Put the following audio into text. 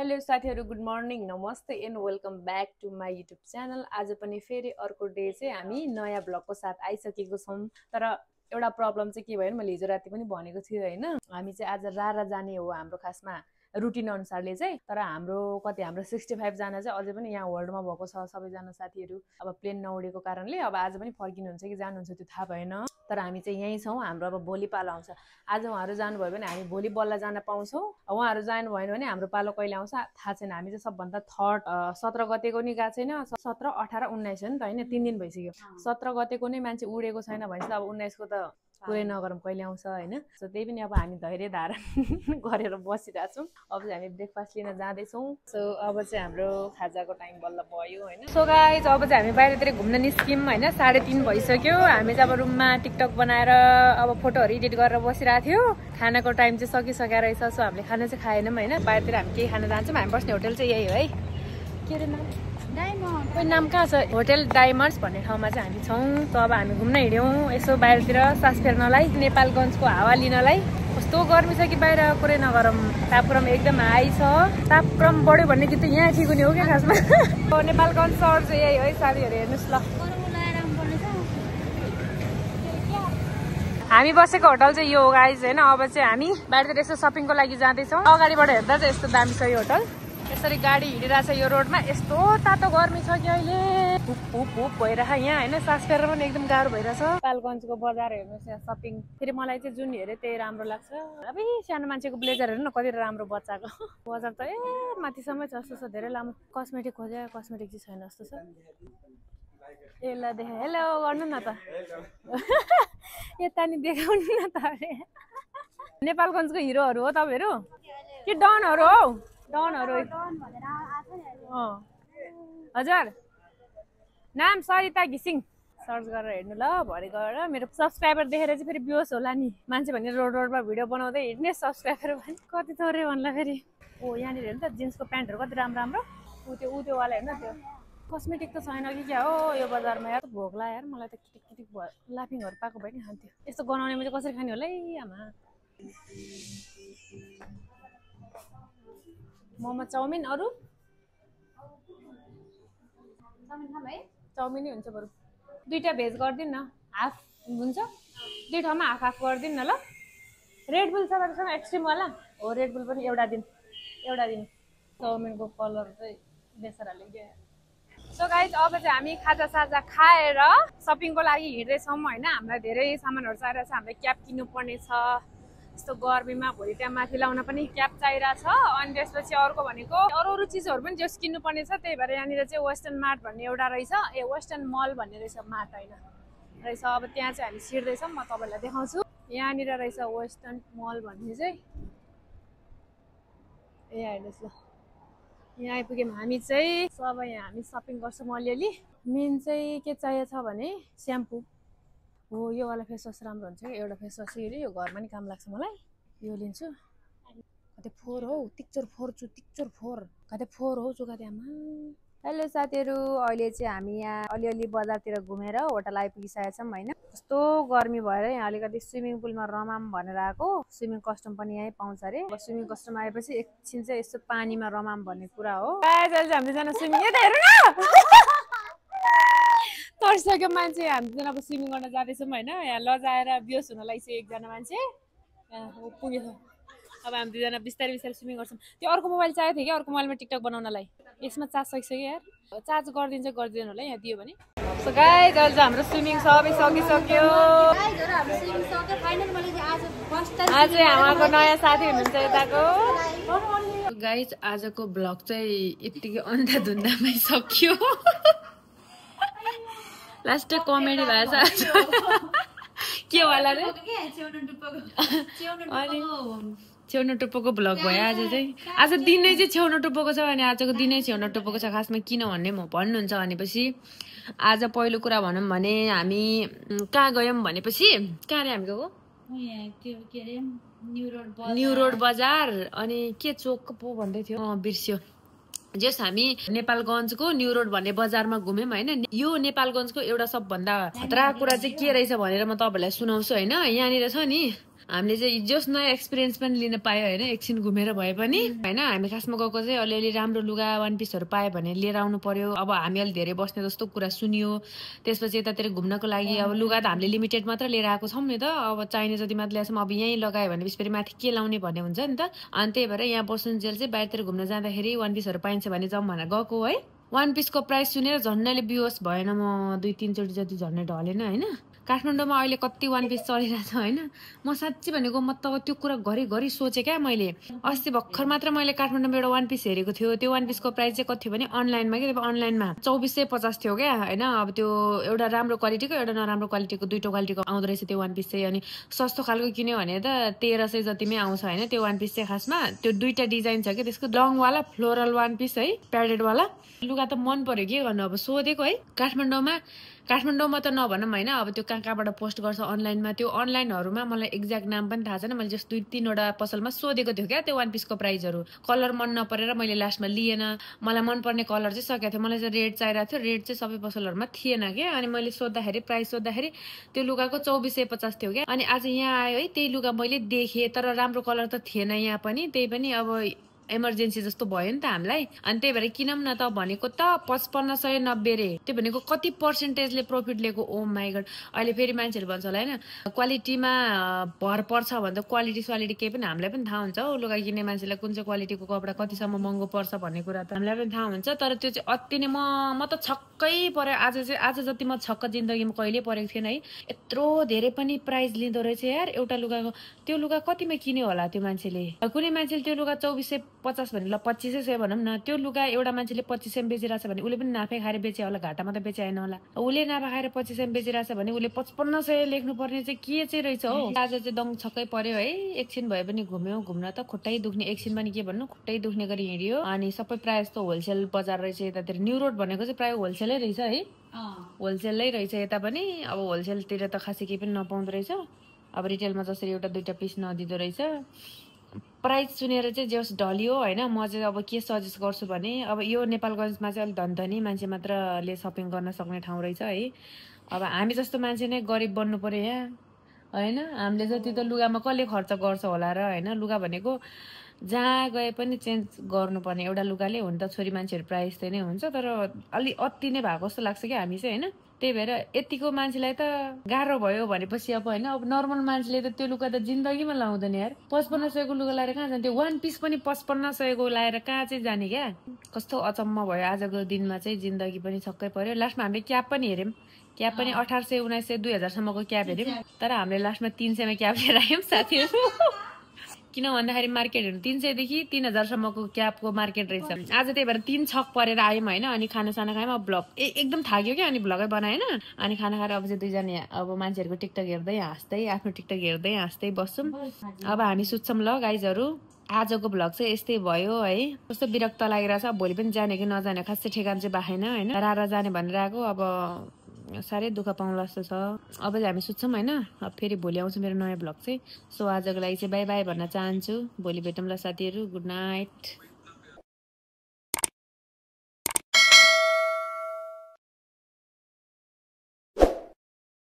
Hello साथीहरु, good morning, नमस्ते and welcome back to my YouTube channel. आज पनि फेरि अर्को डे चाहिँ हामी नयाँ ब्लगको साथ आइसकेको छौँ। तर एउटा प्रब्लम चाहिँ के भयो भने मैले हिजो राति पनि भनेको थिएँ हैन, हामी चाहिँ आज रारा जाने हो हाम्रो खासमा रुटिन अनुसारले चाहिँ। तर हाम्रो 65 जना चाहिँ अझै पनि यहाँ होल्डमा भएको छ सबैजना साथीहरु। अब प्लेन नउडेको कारणले अब आज पनि फर्किनुहुन्छ कि जानुहुन्छ त्यो थाहा भएन। तर हामी चाहिँ यही छौँ। हाम्रो अब भोलि पालो आउँछ। आज उहाँहरू जानुभयो भने हामी भोलि बल्ल जान पाउँछौँ। उहाँहरू जानु भएन भने हाम्रो पालो कहिले आउँछ थाहा छैन। हामी चाहिँ सबभन्दा थर्ड 17 गतेको नि गएको छैन। 17, 18, 19 हो नि त हैन, 3 दिन भइसक्यो। 17 गतेको नै मान्छे उडेको छैन भनेपछि अब 19 को त पुरै नगरौँ कहिले आउँछ हैन। सो त्यही पनि अब हामी धैर्य धारण गरेर बसिरहेको छौँ। अब चाहिँ हामी ब्रेकफास्ट लिन जाँदैछौँ। सो अब चाहिँ हाम्रो खाजाको टाइम बल्ल भयो हैन। सो गाइज अब चाहिँ हामी बाहिरतिर घुम्न निस्क्यौँ हैन। 3:30 भइसक्यो। हामी चाहिँ अब रुममा टिकटक बनाएर अब फोटोहरू एडिट गरेर बसिरहेको थियो। खानाको टाइम चाहिँ सकिसकेको रहेछ। सो हामीले खाना चाहिँ खाएनौँ हैन। बाहिरतिर हामी केही खान जान्छौँ। हामी बस्ने होटल चाहिँ यही हो है। के अरे नाम? डायमन्ड। खोइ नाम कहाँ छ? होटल डायमन्ड्स भन्ने ठाउँमा चाहिँ हामी छौँ। त अब हामी घुम्न हिँड्यौँ यसो बाहिरतिर सास फेर्नलाई, नेपालगञ्जको हावा लिनलाई। कस्तो गर्मी छ कि बाहिर कुरै नगरौँ। तापक्रम एकदम हाई छ। तापक्रम बढ्यो भन्ने कि त यहाँ ठिक हुने हो क्या खासमा। नेपालगञ्ज सहर चाहिँ यही हो है साथीहरू, हेर्नुहोस् ल। हामी बसेको होटल चाहिँ यो हो गाइज हैन। अब चाहिँ हामी बाहिरतिर यसो सपिङको लागि जाँदैछौँ। अगाडिबाट हेर्दा चाहिँ यस्तो दामी छ यो होटल। यसरी गाडी हिँडिरहेछ यो रोडमा। यस्तो तातो गर्मी छ कि अहिले हुप भइरह यहाँ हैन। सास फेर्न पनि एकदम गाह्रो भइरहेछ। नेपालगञ्जको बजार हेर्नुहोस् यहाँ सपिङ। फेरि मलाई चाहिँ जुन हेरे त्यही राम्रो लाग्छ। अब सानो मान्छेको ब्लेजर हेर्नु न कति राम्रो बच्चाको। बजार त माथिसम्मै छ जस्तो छ। धेरै लामो कस्मेटिक खोजे, कस्मेटिक चाहिँ छैन जस्तो छ। यसलाई देखाए हेलो गर्नु न त। यता नि देखाउनु न त। नेपालगञ्जको हिरोहरू हो तपाईहरु कि डनहरू हौ? डनहरू हजुर। नाम सरिता घिसिङ। सर्च गरेर हेर्नु ल। भरे गएर मेरो सब्सक्राइबर देखेर चाहिँ फेरि बिहोस होला नि। मान्छे भने रोडमा भिडियो बनाउँदै हिँड्ने सब्सक्राइबर भने कति थोरै भन्ला फेरि। ओ यहाँनिर हेर्नु त जिन्सको प्यान्टहरू कति राम्रो राम्रो। ऊ वाला हेर्नु त्यो। कस्मेटिक त छैन कि क्या हो यो बजारमा यार। भोक लाग्यो यार मलाई त। किटिक भयो। लाफिङहरू पाएको भए नि खान्थ्यो। यस्तो गनाउने मैले कसरी खाने होला है आमा। मोमो चाउमिन अरू चाउमिनै हुन्छ बरु। दुईटा भेज गरिदिनु न। हाफ हुन्छ दुई ठाउँमा हाफ हाफ गरिदिनु न ल। रेड बुल छ तपाईँसँग एक्सट्रिमवाला? हो रेड बुल पनि एउटा दिन। चाउमिनको कलर चाहिँ बेसराले क्या। सो गाइज अब चाहिँ हामी खाजा साजा खाएर सपिङको लागि हिँड्दैछौँ होइन। हामीलाई धेरै सामानहरू चाहिरहेको छ। हामीलाई क्याप किन्नुपर्ने छ। यस्तो गर्मीमा भोलि त्यहाँ माथि लाउन पनि क्याप चाहिरहेको छ। अनि त्यसपछि अर्को भनेको अरू चिजहरू पनि जस किन्नुपर्ने छ। त्यही भएर यहाँनिर चाहिँ वेस्टर्न मार्ट भन्ने एउटा रहेछ। वेस्टर्न मल भन्ने रहेछ, मार्ट होइन रहेछ। अब त्यहाँ चाहिँ हामी छिर्दैछौँ। म तपाईँलाई देखाउँछु। यहाँनिर रहेछ वेस्टर्न मल भन्ने चाहिँ। ए हेर्नुहोस् ल, यहाँ आइपुग्यौँ हामी चाहिँ। अब यहाँ हामी सपिङ गर्छौँ अलिअलि। मेन चाहिँ के चाहिएको छ भने स्याम्पू हो। यो वाला फेस वास राम्रो हुन्छ कि। एउटा फेस वास यो घरमा नि काम लाग्छ मलाई। यो लिन्छु। कतै 4 हो। टिक्चर 4 कतै 4 हो चुकाते आमा। हेलो साथीहरू, अहिले चाहिँ हामी यहाँ अलिअलि बजारतिर घुमेर होटल आइपुगिसकेका छौँ होइन। कस्तो गर्मी भएर यहाँ अलिकति स्विमिङ पुलमा रमाम भनेर आएको। स्विमिङ कस्ट्युम पनि यहीँ पाउँछ अरे। स्विमिङ कस्ट्युम आएपछि एकछिन चाहिँ यस्तो पानीमा रमाम भन्ने कुरा हो। हामीले जान स्विमिङ हेर्नु न तर्सिसक्यो मान्छे। हामी अब स्विमिङ गर्न जाँदैछौँ होइन। यहाँ लजाएर बिहोस हुन लागिसक्यो एकजना मान्छे पुगेछ। अब हामी दुईजना बिस्तारै स्विमिङ गर्छौँ। त्यो अर्को मोबाइल चाहिएको थियो कि, अर्को मोबाइलमा टिकटक बनाउनलाई। यसमा चार्ज सकिसक्यो यार। चार्ज गरिदिनु होला यहाँ दियो भने। सो गाइज अहिले हाम्रो स्विमिङ सबै सकिसक्यो। आज हाम्रो नयाँ साथी हुनुहुन्छ यताको। गाइज आजको ब्लग चाहिँ यतिकै अन्धाधुन्दामै सक्यो। लास्ट कमेडी भएछ के वाला रे? छेउन टुप्पोको ब्लग भयो आज चाहिँ। आज दिनै चाहिँ छेउन टुप्पोको छ भने आजको दिनै छेउन टुप्पोको छ। खासमा किन भन्ने म भन्नुहुन्छ भनेपछि आज पहिलो कुरा भनौँ भने हामी कहाँ गयौँ भनेपछि कहाँ रे हामी गएको? न्यू रोड बजार। अनि के चोक पो भन्दै थियो बिर्स्यो। जस हामी नेपालगञ्जको न्यू रोड भन्ने बजारमा घुम्यौँ होइन। यो नेपालगञ्जको एउटा सबभन्दा खतरा कुरा चाहिँ के रहेछ भनेर म तपाईँलाई सुनाउँछु होइन। यहाँनिर छ नि हामीले चाहिँ जस नयाँ एक्सपिरियन्स पनि लिन पायो होइन, एकछिन घुमेर भए पनि होइन। हामी खासमा गएको चाहिँ अलिअलि राम्रो लुगा वान पिसहरू पायो भने लिएर आउनु पर्यो। अब हामी अलि धेरै बस्ने जस्तो कुरा सुनियो, त्यसपछि यतातिर घुम्नको लागि अब लुगा त हामीले लिमिटेड मात्र लिएर आएको छौँ नि त। अब चाहिने जति मात्र ल्याएछौँ, अब यहीँ लगायो भने फेरि माथि के लाउने भन्ने हुन्छ नि त। अनि त्यही भएर यहाँ बस्नुन्जेल चाहिँ बाहिरतिर घुम्न जाँदाखेरि वान पिसहरू पाइन्छ भने जाउँ भनेर गएको है। वान पिसको प्राइस सुनेर झन्नैले बिहोस भएन म, 2-3 चोटि जति झन्नै ढलेन होइन। काठमाडौँमा अहिले कति वान पिस चलिरहेछ होइन। म साँच्ची भनेको म त त्यो कुरा घरिघरि सोचेँ क्या मैले। अस्ति भर्खर मात्र मैले काठमाडौँमा एउटा वान पिस हेरेको थियो। त्यो वान पिसको प्राइस चाहिँ कति थियो भने अनलाइनमा के अनलाइनमा 2450 थियो क्या होइन। अब त्यो एउटा राम्रो क्वालिटीको एउटा नराम्रो क्वालिटीको दुईटो क्वालिटीको आउँदो रहेछ त्यो वान पिस चाहिँ। अनि सस्तो खालको किन्यो भने त 1300 जतिमै आउँछ होइन त्यो वान पिस चाहिँ। खासमा त्यो दुईटा डिजाइन छ कि त्यसको, लङवाला फ्लोरल वान पिस है, प्याडेडवाला। लुगा त मन पर्यो, के गर्नु अब सोधेको है। काठमाडौँमा त नभनौँ होइन, अब त्यो कहाँबाट पोस्ट गर्छ अनलाइनमा, त्यो अनलाइनहरूमा मलाई एक्ज्याक्ट नाम पनि थाहा छैन। मैले जस्ट 2-3वटा पसलमा सोधेको थियो क्या त्यो वान पिसको प्राइसहरू। कलर मन नपरेर मैले लास्टमा लिएन। मलाई मनपर्ने कलर चाहिँ सकेको थियो, मलाई चाहिँ रेड चाहिरहेको थियो। रेड चाहिँ सबै पसलहरूमा थिएन क्या। अनि मैले सोद्धाखेरि प्राइस सोद्धाखेरि त्यो लुगाको 2450 थियो क्या। अनि आज यहाँ आयो है, त्यही लुगा मैले देखेँ तर राम्रो कलर त थिएन यहाँ पनि। त्यही पनि अब इमर्जेन्सी जस्तो भयो नि त हामीलाई। अनि त्यही भएर किनौँ न त भनेको त 5590 रे। त्यो भनेको कति पर्सेन्टेजले प्रफिट लिएको। ओ माई गड। अहिले फेरि मान्छेहरू भन्छ होला होइन क्वालिटीमा भर पर्छ भने त क्वालिटी स्वालिटी केही पनि हामीलाई पनि थाहा हुन्छ हौ। लुगा किन्ने मान्छेलाई कुन चाहिँ क्वालिटीको कपडा कतिसम्म महँगो पर्छ भन्ने कुरा त हामीलाई पनि थाहा हुन्छ। तर त्यो चाहिँ अति नै म त छक्कै पऱ्यो आज जति म छक्क जिन्दगीमा कहिले परेको थिएन है। यत्रो धेरै पनि प्राइस लिँदो रहेछ यार एउटा लुगाको। त्यो लुगा कतिमा किन्यो होला त्यो मान्छेले? कुनै मान्छेले त्यो लुगा 2450 भने ल 2500 भनौँ न, त्यो लुगा एउटा मान्छेले 2500 बेचिरहेछ भने उसले पनि नाफै खाएर बेचे होला, घाटामा त बेचाएन होला। उसले नाफा खाएर 2500 बेचिरहेछ भने उसले 5500 लेख्नु पर्ने चाहिँ के चाहिँ रहेछ हो। आज चाहिँ दङ छक्कै पर्यो है। एकछिन भए पनि घुम्यो, घुम्न त खुट्टै दुख्ने, एकछिन पनि के भन्नु खुट्टै दुख्ने गरी हिँड्यो। अनि सबै प्रायः जस्तो होलसेल बजार रहेछ यतातिर। न्यू रोड भनेको चाहिँ प्रायः होलसेलै रहेछ है, होलसेलै रहेछ यता पनि। अब होलसेलतिर त खासै केही पनि नपाउँदो रहेछ। अब रिटेलमा जसरी एउटा दुईटा पिस नदिँदो रहेछ। प्राइस सुनेर चाहिँ जस ढलियो होइन। म चाहिँ अब के सजेस्ट गर्छु भने अब यो नेपालगञ्जमा चाहिँ अलिक धनी मान्छे मात्रले सपिङ गर्न सक्ने ठाउँ रहेछ है। अब हामी जस्तो मान्छे नै गरिब बन्नु पर्यो यहाँ होइन। हामीले जति त लुगामा कसले खर्च गर्छ होला र होइन। लुगा भनेको जहाँ गए पनि चेन्ज गर्नुपर्ने एउटा लुगाले हुन त छोरी मान्छेहरू प्रायः यस्तै नै हुन्छ। तर अलि अति नै भएको जस्तो लाग्छ क्या हामी चाहिँ होइन। त्यही भएर यतिको मान्छेलाई त गाह्रो भयो भनेपछि अब होइन। अब नर्मल मान्छेले त त्यो लुगा त जिन्दगीमा लाउँदैन यार। 5500को लुगा लाएर कहाँ जाने? त्यो वान पिस पनि 5500को लाएर कहाँ चाहिँ जाने क्या? कस्तो अचम्म भयो आजको दिनमा चाहिँ। जिन्दगी पनि छक्कै पर्यो। लास्टमा हामीले क्याप पनि हेऱ्यौँ। क्याप पनि 1800, 1900, 2000सम्मको क्याप हेऱ्यौँ। तर हामीले लास्टमा 300मा क्याप लिएर आयौँ साथीहरू। किन भन्दाखेरि मार्केटहरू 300 देखि 3000सम्मको क्यापको मार्केट रहेछ आज। त्यही भएर 3 छक परेर आयौँ होइन। अनि खानासाना खायौँ। अब भ्लग एकदम थाक्यो क्या। अनि भ्लगै बनाएन। अनि खाना खाएर अब चाहिँ दुईजना अब मान्छेहरूको टिकटक हेर्दै हाँस्दै, आफ्नो टिकटक हेर्दै हाँस्दै बस्छौँ। अब हामी सुत्छौँ ल गाइजहरू। आजको भ्लग चाहिँ यस्तै भयो है। कस्तो विरक्त लागिरहेछ। भोलि पनि जाने कि नजाने खासै ठेगान चाहिँ बाखेन होइन। रारा जाने भनेर आएको। अब साह्रै दुःख पाउँला जस्तो छ। अब चाहिँ हामी सुत्छौँ होइन। अब फेरि भोलि आउँछ मेरो नयाँ भ्लग चाहिँ। सो आजको लागि चाहिँ बाई बाई भन्न चाहन्छु। भोलि भेटौँला साथीहरू। Good night.